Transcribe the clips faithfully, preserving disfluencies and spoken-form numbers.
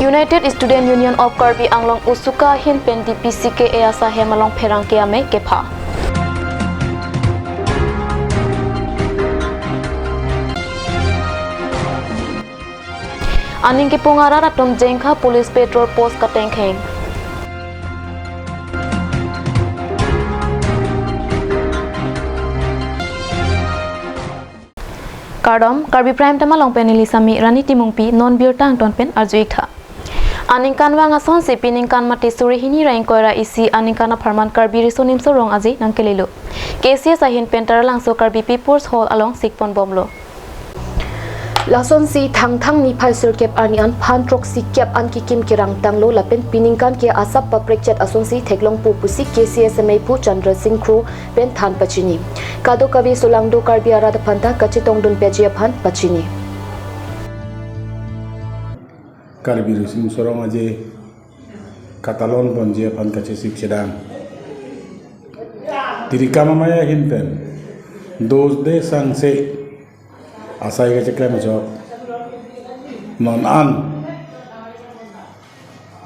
United Student Union of Karbi Anglong, USUKA ahin pen D P C K A asahem along pherangke amei kepha. Aning kepung arat atum Jengkha Police Patrol Post katengkheng. Kardom, Karbi Prime Time along pen neli Sami Rani Timungpi, non birta angton pen arju-ik tha. Aningkanvang asonsi piningkan mate suri hini ra ingkoi ra isi aningkan apharman Karbi Riso Nimso Rong Aje nangkelelo. K C S ahin pen Taralangso Karbi People's Hall along sikponbomlo. Lasonsi Thangthang niphai sirkep arni an phan throksi kep an kekim kerang tanglo lapen piningkan ke asap paprekchet asonsi theklongpo pusi K C S M A phu Chandra Singh Kro pen than pachini. Kadokave solangdo Karbi arat aphan ta kachetongdun peji aphan pachini. Karbi Riso Nimso Rong Aje katalon ponji aphan kachesik chedang. Tirikam amei ahin pen dosde sangse asai kacheklem ajok non an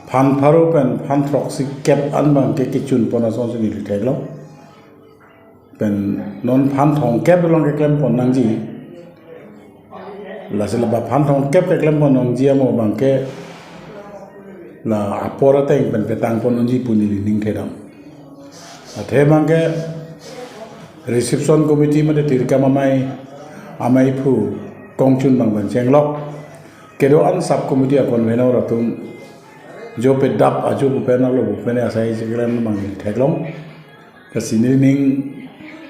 phan pharo pen phan throksi kep an abangke kechun pon asonsi neli theklong. Pen non phan thomkep along keklem pon nangji. Lasi laba phan thomkep keklem pon nangji amo abangke la apor ateng pen petang pon nangji pu neli ning thedam. Athe abangke reception committee mate tirikam amei, amei phu kongchun abang pen chenglok. Kedo-an sub committee a convener atum jo pedap ajo bupen alo bupen asai cheklem abang neli theklong. Lasi neli ning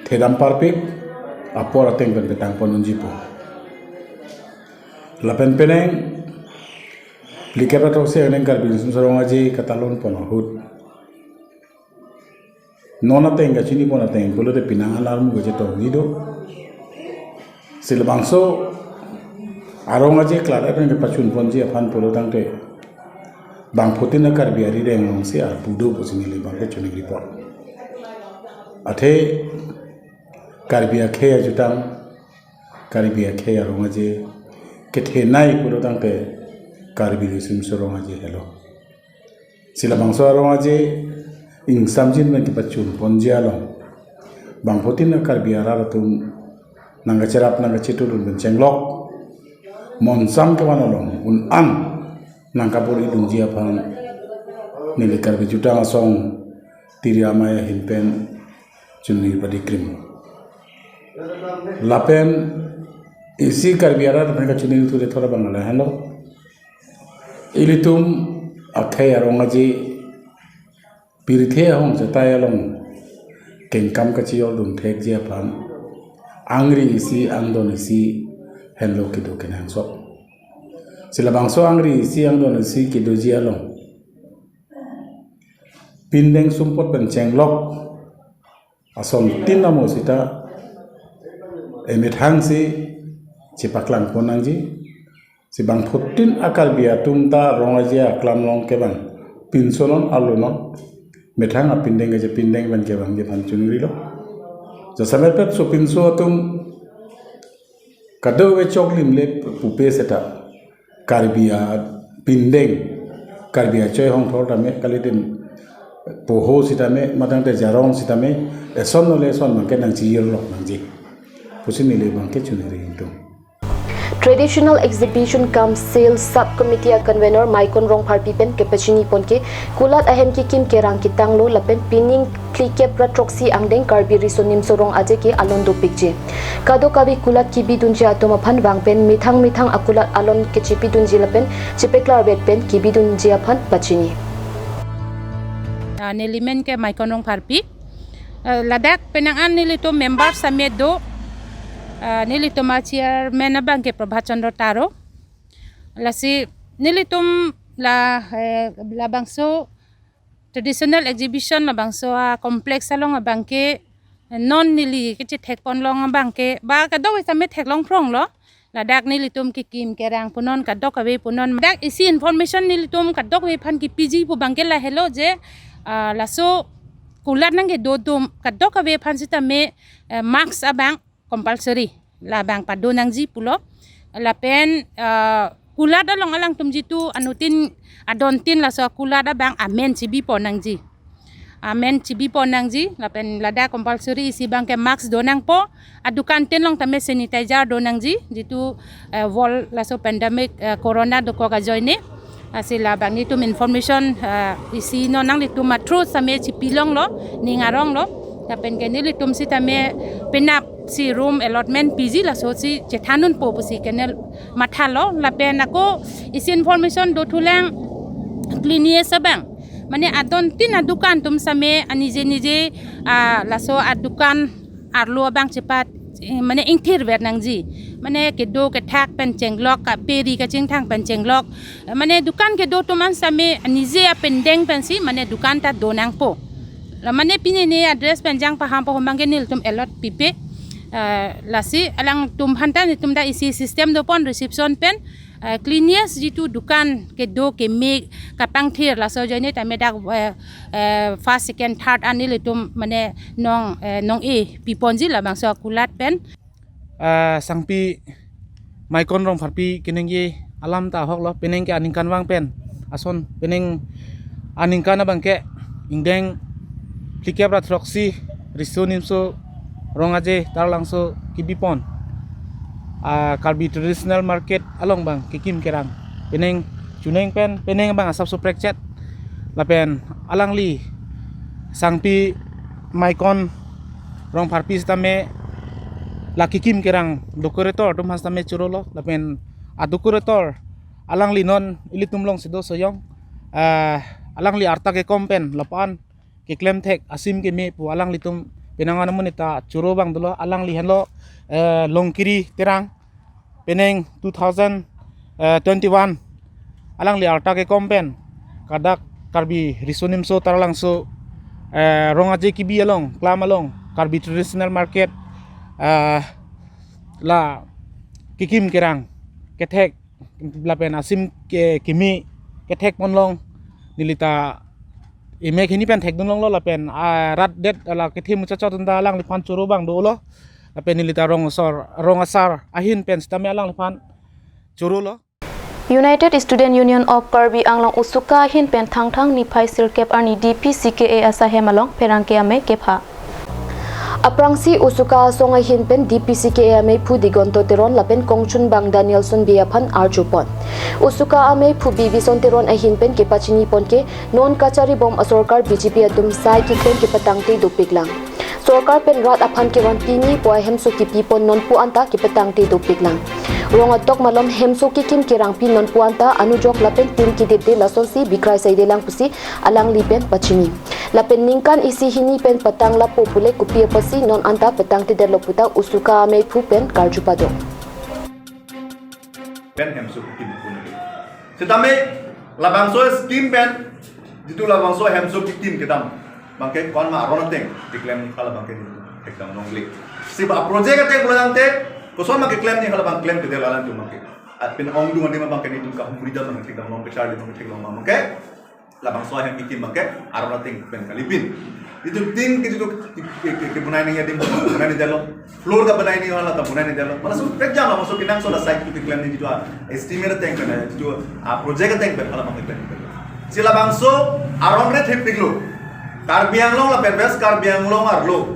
thedam parpik, apor ateng pen petang pon nangji pu. Lapen penang phlikep ra throksi aningkan Karbi Riso Nimso Rong Aje katalon pon ahut non ateng kachini pon ateng pulote penang alarm kachetongji do. Si labangso arong aje klar pen kepachun ponji aphan pulo tangte bangphutin a Karbi arideng alongsi arpu do pusi neli abangke choningri pon. Athe Karbi akhei ajutang, Karbi akhei arong aje kethenei pulo tangte Karbi Riso Nimso Rong Aje helo. Si labangso arong aje ingsamjin pen kepachun ponji along bangphutin a Karbi arat atum nangkacherap nangkachetudun pen chenglok, monsam kevan along un an nangkabor-idunji aphan neli Karbi Jutang Asong Tiri Amei ahin pen choningri padikrim. Lapen isi Karbi arat aphan kachoningri thu de thora abang lahenlo. Ilitum akhei arong aje pirthe ahong chetai along kengkam kachejordun thekji aphan angri isi angdon isi henlo kedo kenangsot. Si labangso angri isi angdon isi kedoji along pindeng sumpot pen chenglok asontin amo sita emethang si chepaklang pon nangji. Si bangphutin a Karbi atum ta rong aje aklam along kevang, pinso non alo non, methang apindeng aje pindeng pen kevangji aphan choningrilo. Jasemet pet sopinso atum kadokave choklim le pupe seta Karbi apindeng, Karbi achoi hongthor tame, kalidim poho sitame, matangte jarong sitame, eson nole eson abangke nangchijirlok nangji pusi neli abangke choningri ingtung. Traditional Exhibition cum Sale Sub Committee a Convener Maikon Rongpharpi pen kepachini pon ke kulat ahem kekim kerang ketanglo lapen pining phlikep ra throksi angdeng Karbi Riso Nimso Rong Aje ke alon dopikji. Kadokave kulat kebidunji atum aphan vang pen methang methang akulat alon kechepidunji lapen chepaklarvet pen kebidunji aphan pachini. Ah, neli men ke Maikon Rongpharpi. Ah, ladak penang an nelitum member samet do. Ah, nelitum a chairman abangke Prabhat Chandra Taro. Lasi nelitum la, eh, labangso traditional exhibition labangso a complex along abangke non neli kechethek ponlong abangke ba kadokave samet theklong phronglo. Ladak nelitum kekim kerang punon kadokave punon. Dak isi information nelitum kadokave aphan kepiji pu abangke lahelo je, ah, laso kulat nangkedo atum kadokave aphan sitame, eh, mask abang compulsory labang pado nangji pulo. Lapen, ah, Kulat along alangtum jitu anuttin adontin laso kulat abang amen chibipon nangji. Amen chibipon nangji, lapen ladak compulsory isi abangke mask do nangpo, adukan tin along tame sanitizer do nangji, jitu eh, world laso pandemic eh, corona dokok ajoine. Lasi labang nelitum information eh, isi non nanglitum matro same chipilonglo, ning aronglo. Lapen ke nelitum sitame penap si room allotment piji, laso si chethandunpo pusi ke neli mathalo. Lapen ako isi information dothulang, cleanliness abang, mane adontin adukan atum same anije nije ah, laso adukan arlo abang chepat eh, mane ingthirver nangji. Mane kedo kethak pen chenglok, kaperi kachingthang pen chenglok. Eh, mane dukan kedo atum an same anije apindeng pensi mane dukan ta do nangpo. La mane pini ne address pen jang paham pahomang ke nelitum allot pipe. Eh, lasi alangtum aphan ta nelitum ta isi system dopon reception pen eh, cleanliness jitu dukan kedo keme kapangthir, laso ajoine tame dak eh, eh, first, second, third an nelitum mane nong eh, nong-e piponji labangso kulat pen. Ah, Sangpi Maikon Rongpharpi keningje alam ta ahoklo, penang ke aningkanvang pen ason, penang aningkan abangke ingdeng phlikep ra throksi Riso Nimso Rong Aje Taralangso kibipon ah, Karbi Traditional Market along abang kekim kerang, penang chuneng pen penang abang asap suprek chet. Lapen alangli Sangpi Maikon Rongpharpi sitame la kekim kerang decorator atum aphan sitame chorolo, lapen adecorator alangli non ilitum along si do Soyong, ah, alangli arta kekom pen lapu-an keklem thek asim keme pu alanglitum penang an amonit ta choro abang dolo. Alangli henlo eh, Longkiri Terang, penang two thousand twenty-one alangli arta kekom pen kadak Karbi Riso Nimso Taralangso eh, Rong Aje kibi along, klam along, Karbi Traditional Market eh, la kekim kerang kethek lapen asim ke keme kethekponlong, neli ta emek hini pen thekdunlonglo, lapen ah, rat det la kethe muchot chot ta alangliphan choro abang dolo, lapen neli ta rong asor, rong asar ahin pen sitame alangliphan chorolo. United Student Union of Karbi Anglong USUKA ahin pen Thangthang niphai sirkep arni D P C K A asahem along pherangke amei kepha. Aphrangsi USUKA asong ahin pen D P C K A ameiphu Digonto Teron lapen kongchunbang Danielson Bey aphan arjupon. USUKA ameiphu Bibison Teron ahin pen kepachinipon ke non kacharibom asorkar B J P atum sai keklem kepatangte dopiklang. Sorkar pen rat aphan kevan pini pu ahemso kipipon nonpu anta kepatangte dopiklang. Rong atok malom hemso kekim kerangpi nonpu anta anujok lapen tin kedetde lasonsi bikrai saidelang pusi alangli pen pachini. Lapen ningkan isi hini pen patang lapu pule kopi apotsi non anta patangtedetlo puta USUKA ameiphu pen karju pado. Pen hemso kekim pun. Sitame labangso scheme pen jitu labangso hemso kekim kedam abangke konma aron ateng keklem ni hala abangke thekdam longle. Si ba project ateng pulang te koson ma keklem ni hala abang klemtedetlo alanglitum abangke. At pen ongdung adim abangke nelitum kahumri dam abang thekdam long, kacharli abang theklong abangke labangso ahem kekim abangke aron ateng pen kalipin. Jitu tin ke jitu ke, ke, ke, kebonai nangji adim bonai nangdetlo. Floor ta bonai nangji hala ta bonai nangdetlo. Mane laso pek jam labangso kenangsot asai jitu keklem ni jitu a estimate ateng pen, jitu a project ateng pen hala abang keklem. Si labangso aron re thepiklo. Karbi Anglong lapen West Karbi Anglong arlo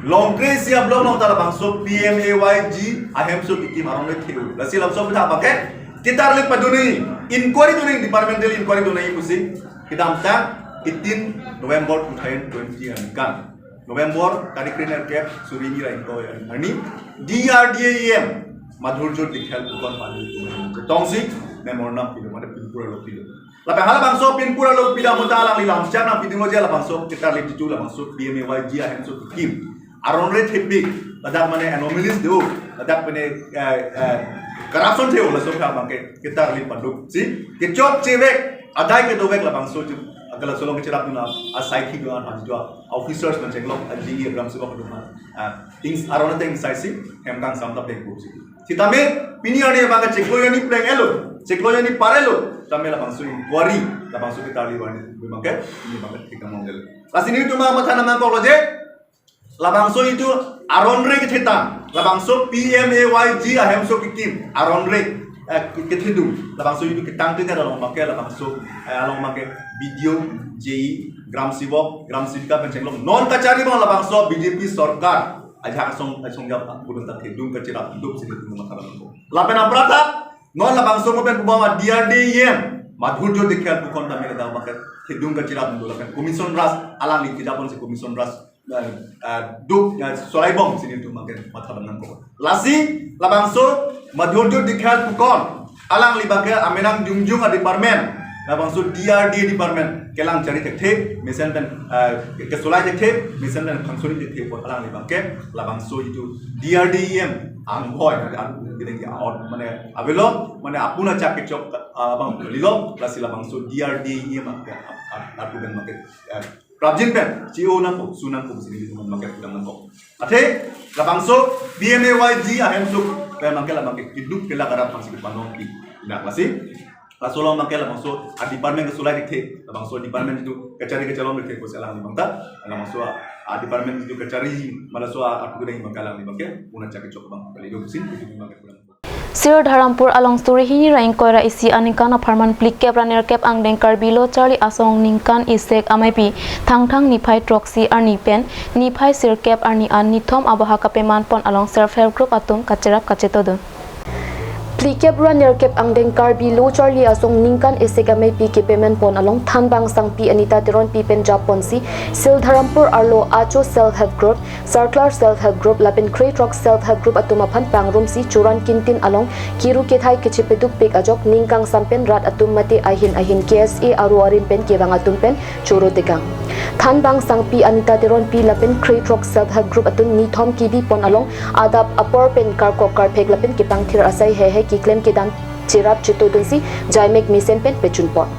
Longkre isi a-block along ta labangso P M A Y G ahemso kekim aron re thepiklo. Lasi labangso abidha abangke ketarlip padun nangji, inquiry dun nangji, departmental inquiry dun nangji pusi kedamtang eighteen November two thousand twenty aningkan, November tarik kre-nerkep suri ni ra ingkoi arni D R D A E M Madhurjyoti Dikher pu kon pali tongsi memorandum pilo, mane pinpur alo pilo. Lapen halabangso pinpur alo pidam uta alangli lamsiam nangpidunlo je labangso ketarlip jitu labangso P M A Y G ahemso kekim aron re thepik, ladak mane anomalies do, ladak mane eh, eh, corruption theo, laso abangke ketarlip paduk si kechok chevek, adai kedovek labangso jitu, agala solong kecherap duna asai khi duna ha jitu officers man chenglok aji gram sebok duna. Ah, things aron ateng saisi hem kangsam ta pengkuk si. Sitame pini arni abangke chiklo arni pleng elo, chiklo arni par elo, tame labangso inquiry, labangso ketarlip arni abangke, ini abangke thekdam longle. Lasi nelitum matha nangkoklo je labangso jitu aron re kethetang, labangso P M A Y G ahemso kekim aron re eh, kethedung, labangso itum ketang tete along abangke, labangso, eh, along abangke B D O, J E, Gram Sevak, Gram Sevika pen chenglok non kachari abang labangso B J P sorkar ajak asong asong jam pudun ta thedung kacherap dup si nelitum matha nangkok. Lapen aphrang ta non labangso mo pen pu abang D R D E M Madhurjyoti Dikher pukon ta mele dak abangke thedung kacherap dup lapen Commission Raj alangli kejapon si Commission Raj, eh, eh, dup, eh, solai bom si nelitum abangke matha nangkok. Lasi labangso Madhurjyoti Dikher pukon alangli abangke amenang jongjong a-department, labangso D R D department kelang chari thekthe, mesen pen, eh, ke-, kesolai thekthe, mesen pen phangsori thekthe apot alangli abangke labangso itum D R D E M angbong, ah, gini, ah, out, mane avelo, mane apuna chak kechok, ah, abang lilo, lasi labangso D R D E M abangke, ah, ah, ah, student abangke, eh, prapjin pen chi-o nangkok, su nangkok si nelitum abangke kudam nangkok. Athe labangso P M A Y G ahemsuk pen abangke labangke keduk kelak arat aphansi kepanon-ik nang lasi. Laso along abangke labangso a-department kesolai thekthe, labangso department itum kachari kachelong thekthe pusi alangli abang ta, labangso a-department itum kachari, ma laso a-, atum kedeng abangke alangli abangke puna chak kechok abang kali do pusi itum abangke kudam. Sir Dharampur along suri hini ra ingkoi ra isi aningkan apharman phlikep ra nerkep angdeng Karbi Lo Charli Asong ningkan isek ameipi Thangthang niphai throksi arni pen niphai sirkep arni an nithom abaha kapeman pon along self help group atum kacherap kachetodun. Phlikep ra nerkep angdeng Karbi Lo Charli Asong ningkan isek ameipi kepeman pon along Thanbang Sangpi Anita Teronpi pen japonsi Sir Dharampur arlo Acho Self Help Group, Sarklar Self Help Group lapen Krethrok Self Help Group atum aphan pangrumsi Churan Kintin along kiru kethai kechepedukpik ajok ning kangsam pen rat atum mate ahin ahin K S A aro arim pen kevang atum pen choro tekang. Thanbang Sangpi Anita Teronpi lapen Krethrok Self Help Group atum nithom kebi pon along adap apor pen karkok karphek lapen kepangthir asai heihei keklem kedam cherap chetodunsi jaimek mesen pen pechun pon.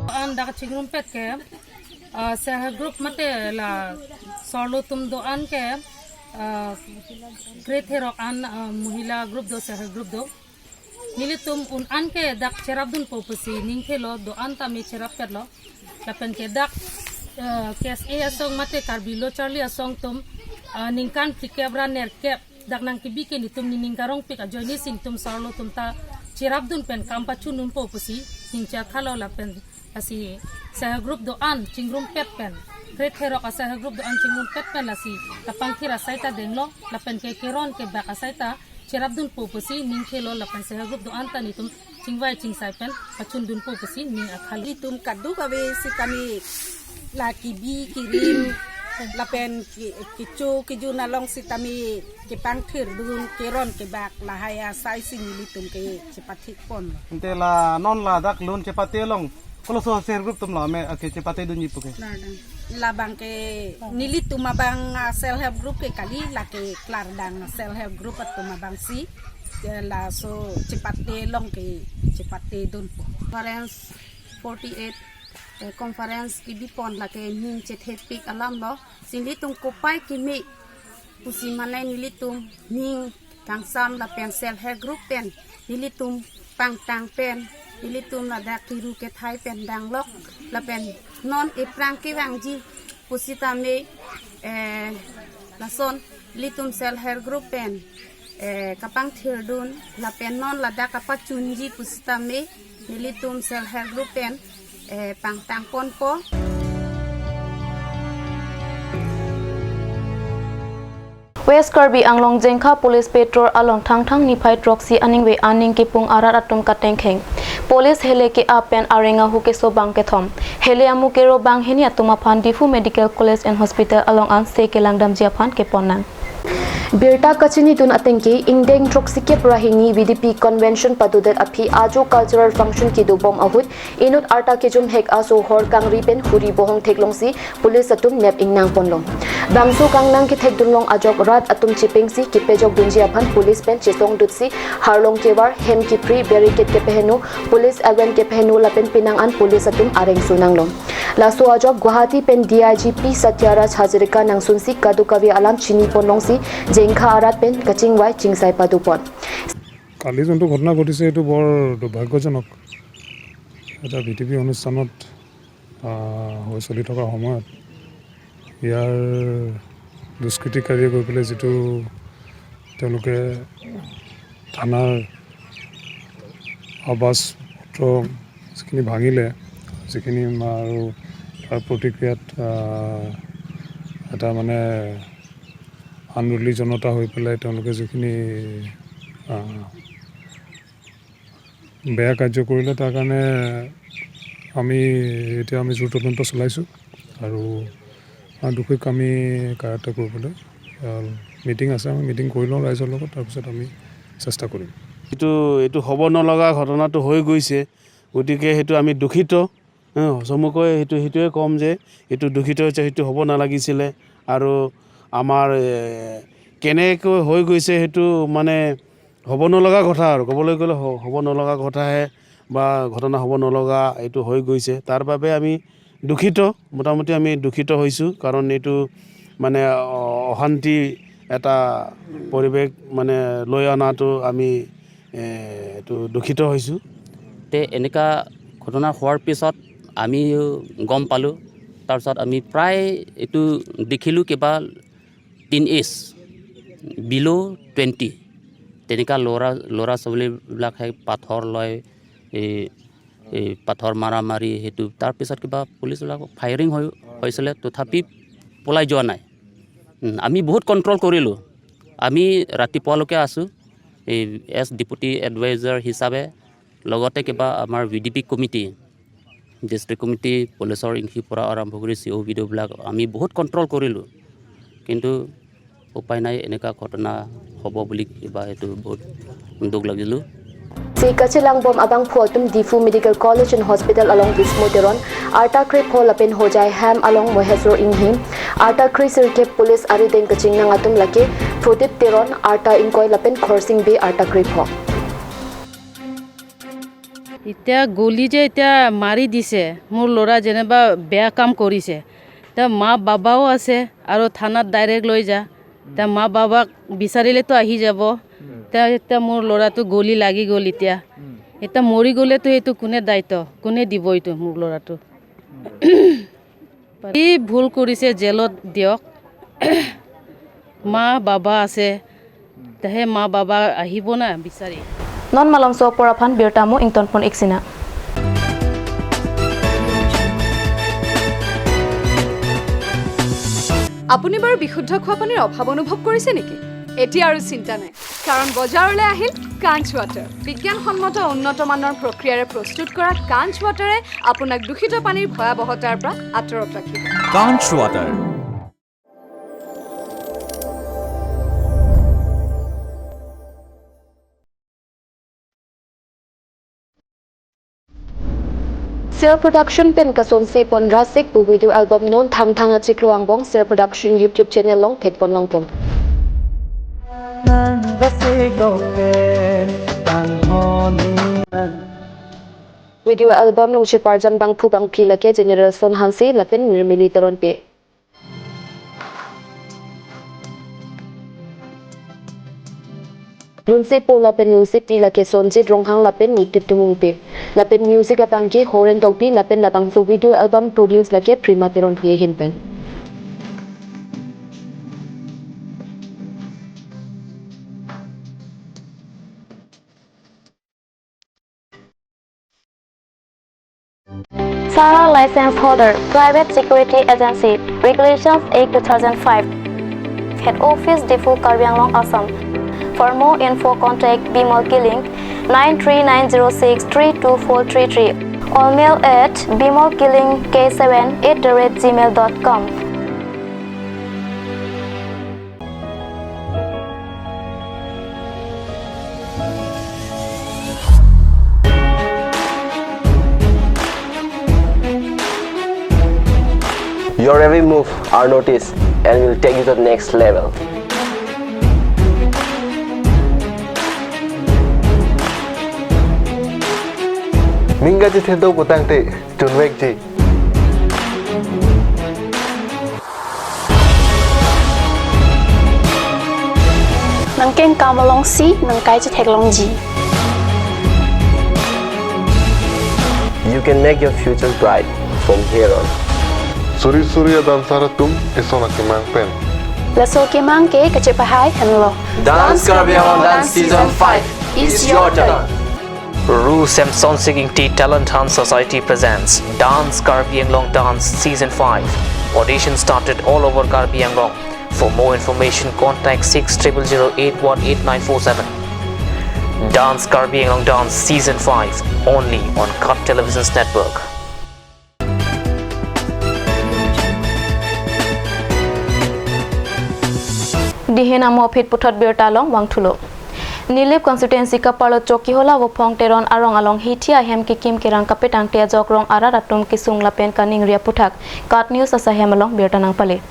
An dak chingrumpet ke, ah, self help group mate la sorlo atum do-an ke, ah, Krethrok an, ah, mohila group do, self help group do. Nelitum un-an ke dak cherapdunpo pusi ning khelo, do-an tame cherapketlo. Lapen ke dak, eh, K S A asong mate Karbi Lo Charli Asong atum, eh, ningkan phlikep ra nerkep dak nangkebi ke netum nening karongpik ajoine si netum sorlo atum ta cherapdun pen kam pachundunpo pusi ning chaklo lapen lasi self help group do-an chingrumpet pen, Krethrok a-self help group do-an chingrumpet pen lasi kapangthir asai ta denglo lapen ke keron kebak asai ta cherapdunpo pusi ning khelo lapen self help group do-an ta netum chingvai chingsai pen pachundunpo pusi ning akhal. Netum kadokave sitame la kebi kerim lapen ke-, kecho kejun along sitame kepangthirdun keron kebak lahai asai si nelitum ke chepathik ponlo. Ante la non ladak loan chepate along koloso self help group atum la me ake chepatedunji pu ke? Klardang. Labang ke nelitum abang, ah, self help group ke kali, lake klardang self help group atum abangsi, eh, laso chepate along ke chepatedunpo. Conference forty-eight, eh, conference kebi pon lake ning chethepik alamlo, si nelitum kopai keme pusi mane nelitum ning kangsam lapen self help group pen nelitum pangtang pen nelitum ladak kiru kethai pen danglok lapen non ephrang kevangji pusitame, eh, lason nelitum self help group pen, eh, kapangthirdun lapen non ladak kapachunji pusitame nelitum self help group pen, eh, pangtang ponpo. West Karbi Anglong Jengkha Police Patrol along Thangthang niphai throksi aningve aning kepung arat atum katengkheng. Police hele ke-a pen areng ahu keso bang kethom, hele amu kero bang hini atum aphan Diphu Medical College and Hospital along an se kelangdamji aphan kepon nang. Birta kachinidun ateng ke ingdeng throksikep ra hini V D P convention padodet aphi ajo cultural function kedobom ahut inut arta kejum hek aso hor kangri pen huri bohong theklongsi police atum nep ingnang ponlong. Bangso kangnang kethekdunlong ajok rat atum chepengsi kepejokdunji aphan police pen chesongdutsi harlong kevar, hem kepri, barricade kepeheno, police awen kepeheno lapen penang an police atum areng sunanglong. Laso ajok Guwahati pen D I G P Satyaraj Hazarika nangsunsi kadokave alam chini ponlongsi Jengkha arat pen kachingvai chingsai padopon. কালি যোনটো ঘটনা ঘটিছে, এইটো বৰ দুৰ্ভাগ্যজনক। এটা V T P অনুষ্ঠানত, আহ, হৈ চলি থকা সময়ত ইয়াৰ দুষ্কৃতিকাৰীয়ে গৈ পেলাই যিটো তেওঁলোকে থানাৰ আৱাস পত্ৰ যিখিনি ভাঙিলে, যিখিনি মা-, আৰু তাৰ প্ৰতিক্ৰিয়াত, আহ, এটা মানে আন্দোলিত জনতা হৈ পেলাই তেওঁলোকে যিখিনি, আহ, বেয়া কাৰ্য কৰিলে, তাৰ কাৰণে আমি এতিয়া আমি জোৰ তদন্ত চলাইছোঁ আৰু আহ, দোষীক আমি কাৰায়ত্ত কৰিবলৈ, আহ, মিটিং আছে, আমি মিটিং কৰি লওঁ ৰাইজৰ লগত, তাৰপিছত আমি চেষ্টা কৰিম। এইটো, এইটো হ'ব নলগা ঘটনাটো হৈ গৈছে, গতিকে সেইটো আমি দুখিত। হা, চমুকৈ সেইটো, সেইটোৱে ক'ম যে এইটো দুখিত হৈছে, সেইটো হ'ব নালাগিছিলে। আৰু আমাৰ, এ, কেনেকৈ হৈ গৈছে সেইটো মানে হ'ব নলগা কথা আৰু, ক'বলৈ গ'লে হ-, হ'ব নলগা কথাহে বা ঘটনা হ'ব নলগা এইটো হৈ গৈছে। তাৰ বাবে আমি দুখিত, মোটামুটি আমি দুখিত হৈছোঁ, কাৰণ এইটো মানে অ-, অশান্তি এটা পৰিৱেশ মানে লৈ অনাটো আমি, এ, এইটো দুখিত হৈছোঁ। তে এনেকা ঘটনা হোৱাৰ পিছত আমিও গম পালোঁ। তাৰপিছত আমি প্ৰায় এইটো দেখিলোঁ কিবা টিন এজ, বিল' টুৱেণ্টি, তেনেকা ল'ৰা, ল'ৰা ছোৱালীবিলাকে পাথৰ লয়, এই, এই পাথৰ মাৰা মাৰি সেইটো। তাৰপিছত কিবা পুলিচবিলাক ফায়াৰিং হৈ, হৈছিলে, তথাপি পলাই যোৱা নাই। উম, আমি বহুত কণ্ট্ৰল কৰিলোঁ। আমি ৰাতিপুৱালৈকে আছোঁ, এই এছ ডেপুটি এডভাইজাৰ হিচাপে, লগতে কিবা আমাৰ V D P committee, district committee, পুলিচৰ ইংখি পৰা আৰম্ভ কৰি চি অ' বি ডিঅ' বিলাক আমি বহুত কণ্ট্ৰল কৰিলোঁ, কিন্তু উপায় নাই, এনেকুৱা ঘটনা হ'ব বুলি কিবা এইটো বহুত দুখ লাগিলোঁ। Si kachelangbom abangphu atum Diphu Medical College and Hospital along Bismu Teron, arta krepho lapen Hojai hem along Moheswar Inghi, arta kresirkep police arideng kachingnang atum lake Prodip Teron, arta ingkoi lapen Khorsing Bey, arta krepho. এতিয়া গলি যে এতিয়া মাৰি দিছে, মোৰ ল'ৰা যেনিবা বেয়া কাম কৰিছে। এতিয়া মা বাবাও আছে আৰু থানাত ডাইৰেক্ট লৈ যা। এতিয়া মা বাবাক বিচাৰিলেতো আহি যাব। এতিয়া, এতিয়া মোৰ ল'ৰাটো গলি লাগি গ'ল এতিয়া। এতিয়া মৰি গ'লেতো এইটো কোনে দায়িত্ব, কোনে দিব এইটো মোৰ ল'ৰাটো? কি ভুল কৰিছে, জেলত দিয়ক। মা বাবা আছে, তেহে মা বাবা আহিব না বিচাৰি। Non malomso apor aphan birta mo ingtonpon ik sina. আপুনি বাৰু বিশুদ্ধ খোৱা পানীৰ অভাৱ অনুভৱ কৰিছে নেকি? এতিয়া আৰু চিন্তা নাই, কাৰণ বজাৰলৈ আহিল কাঞ্চ ৱাটাৰ। বিজ্ঞানসন্মত উন্নত মানৰ প্ৰক্ৰিয়াৰে প্ৰস্তুত কৰা কাঞ্চ ৱাটাৰে আপোনাক দূষিত পানীৰ ভয়াৱহতাৰ পৰা আঁতৰত ৰাখিব। Kanch Water. Sir Production pen kasonse pon Rasik pu video album non Thangthang Achiklo angbong Sir Production YouTube channel along thekpon longpon. Video album along cheparjan bangphu bangphi lake General Son Hanse lapen Nirmili Teronpi. Nunse po lapen nunse pi lake Sonjit Ronghang lapen Nitip Tumungpi. Lapen music abangke Horen Tokbi lapen labangso video album produce lake Prima Teronpi ahin pen. Sara license holder, private security agency, Regulations Act two thousand five. Head Office Diphu, Karbi Anglong, Assam. For more info, contact Bimal Killing, nine three nine zero six three two four three three, or mail at bimal killing k seven at the rate gmail dot com. Your every move are noticed and will take you to the next level. Ning kachethedok putangte chunvekji. Nangkengkam alongsi nangkai chetheklongji. You can make your future bright from here on. Suri suri a-dancer atum eson akemang pen. Laso kemang ke kachepahai henlo. Dance Karbi Anglong Dance Season five. It's your turn. Ru Samson Singing Tea Talent Hunt Society presents Dance Karbi Anglong Dance Season five. Audition started all over Karbi Anglong. For more information, contact six triple zero eight one eight nine four seven. Dance Karbi Anglong Dance Season five, only on Cut Televisions Network. Dihin amo aphi puthot birta along vangthulo. Nilip constituency kaparlo Chokihola Vophong Teron arong along hithi ahem kekim kerang kapetangte ajok rong arat atum kesung lapen kaningri aputhak Cut News asahem along birta nangpale.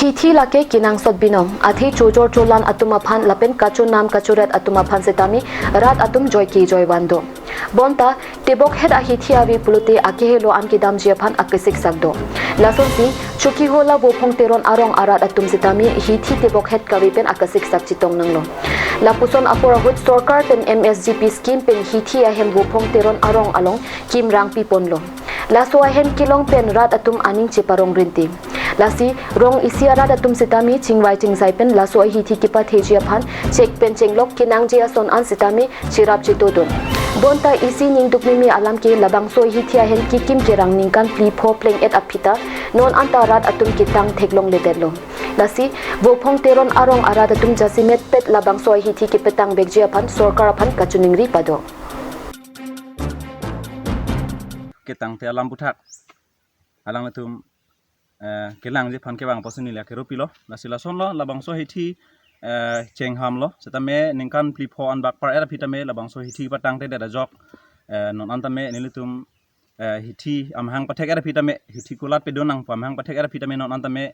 Hithi lake kenangsot binong, athe chojor cholan atum aphan lapen kachonam kachoret atum aphan setame rat atum joike joivan do. Bonta tebokhet ahithi ave pulote akehelo an kedamji aphan akesiksak do. Lasonsi Chokihola Vophong Teron arong arat atum setame hithi tebokhet kave pen akesiksak chetong nanglo. Lapuson apor ahut sorkar pen M S G P scheme pen hithi ahem Vophong Teron arong along kimrang piponlo. Laso ahem kelong pen rat atum aning cheparong rinti. Lasi rong isi arat atum setame chingvai chingsai pen laso ahithi kepatheji aphan chek pen chenglok kenangji ason an setame cherap chetodun. Bonta isi ningduk mimi alam ke labangso ahithi ahem kekim kerang ningkan phli pho pleng-et aphi ta non anta rat atum ketang theklongledetlo. Lasi Vophong Teron arong arat atum jasemet pet labangso ahithi kepetang vekji aphan sorkar aphan kachiningri pado. Ketangte alam aputhak alanglitum, eh, kelangji aphan kevang apotsi neli akeru pilo. Lasi lasonlo labangso hithi, eh, chenghamlo. Setame ningkan phli pho anbak par-et aphi tame labangso hithi patangtedet ajok, eh, non an tame nelitum, eh, hithi amahang pathek-et aphi tame hithi kulat pedun nangpo, amahang pathek-et aphi tame non an tame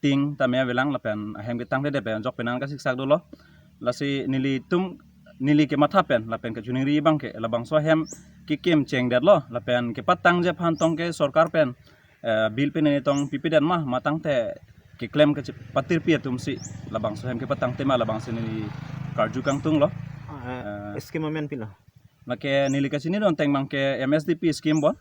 ting tame avelang lapen ahem ketangtedet pen ajok penang kasiksak dolo. Lasi nelitum, neli kematha pen lapen kachiningri abangke labangso ahem kekim chengdetlo lapen kepatangji aphan tong ke sorkar pen, eh, bill pen neli tong pipedet ma, matangte keklem kachipatirpi atumsi labangso ahem kepatangte ma, labangso neli karju kangtunglo. Ah, eh, Eh. Scheme amen pilo? Lake neli kachinidun ateng abangke M S D P scheme bon.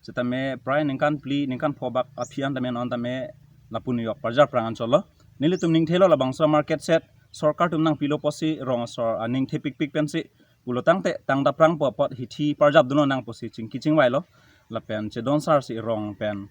Setame prai ningkan phli, ningkan pho bak aphi an tame non tame lapu New York parjar prang an cholo. Nelitum ningthelo labangso market shed sorkar atum nangpilo apotsi rong asor aning thepikpik pensi pulo tangte tangda prangpo apot hithi parjap dunlo nangpusi chingki chingvailo. Lapen chedon sarsi rong pen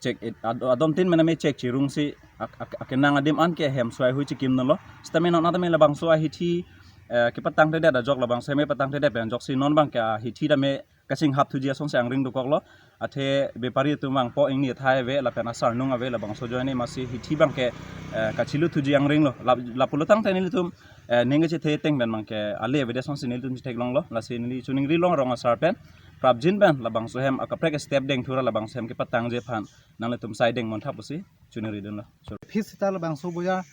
chek it ad-, adon tin mename chek chirungsi ak-, ak-, akenang adim an ke hem suai hui chekimdunlo. Setame non an tame labangso ahithi, eh, kepatangtedet ajok, labangso ahem kepatangtedet pen ajoksi non abangke ahithi tame kachinghap thuji asonsi angring dokoklo. Athe bepari atum vangpo, ingni athai ave lapen asarnung ave, labangso ajoine masi hithi abangke, eh, kachilu thuji angringlo. Lap-, lapulo tangte nelitum, eh, ning kachethe ateng pen abangke ale avedet asonsi nelitum chetheklonglo. Lasi neli chiningrilo rong asar pen prapjin pen labangso ahem akaprek step dengthura labangso ahem kepatangji aphan nanglitum sai dengmon thap pusi chiningridunlo. So. Aphi seta labangso bojar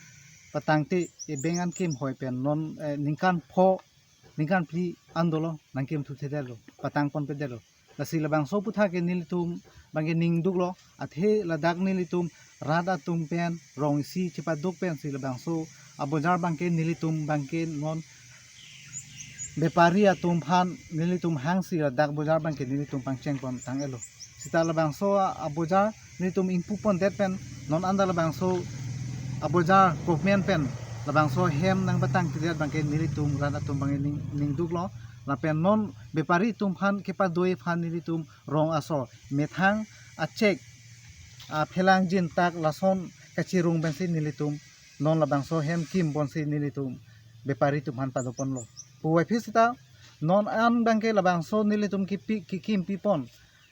patangte ebeng an kimhoi pen non, eh, ningkan pho, ningkan phli an dolo nangkimthuthedetlo, patangponpedetlo. Lasi labangso aputhak ke nelitum abangke ningduklo, athe ladak nelitum rat atum pen rong isi chepaduk pensi labangso abojar abangke nelitum abangke non bepari atum aphan nelitum hangsi ladak bojar abangke nelitum pangchengpon tang-etlo. Seta labangso abojar nelitum ingpupondet pen non anta labangso abojar government pen labangso ahem nangpatangtedet abangke nelitum rat atum abangke ning, ningduklo. Lapen non bepari atum aphan kepadoi aphan nelitum rong asor methang achek aphelang jintak lason kachirung pensi nelitum non labangso ahem kimponsi nelitum bepari atum aphan padoponlo. Puvoiphit seta non an abangke labangso nelitum kipi, kekimpipon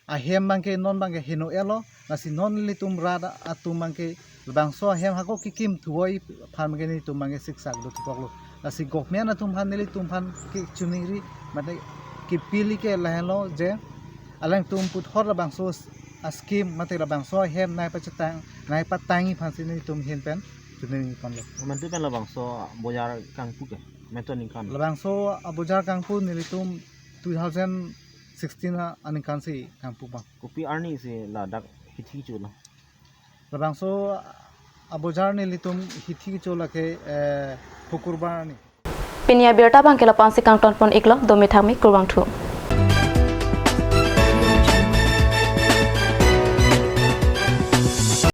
ahem abangke non abangke heno-etlo, lasi non nelitum rat atum abangke labangso ahem hako kekimthuvoiji aphan abangke nelitum abangke siksak dokoklo. Lasi government atum aphan nelitum aphan kechiningri mate kepili ke lahenlo je alangtum puthot labangso ascheme mate labangso ahem nangpachetang, nangpatangji aphansi nelitum ahin pen chiningriponlo. Mate pen labangso bojar kangpu ke, mate ningkan? Labangso abojar kangpu nelitum two thousand sixteen a, aningkansi kangpu abang. Kopi arnisi ladak hithi cholo? Labangso abojar nelitum hithi cholo ke, eh, Hukurbar arni. Pini abirta abangke la-ansi kangtonpon-iklo, dome thakme, kurvangthu.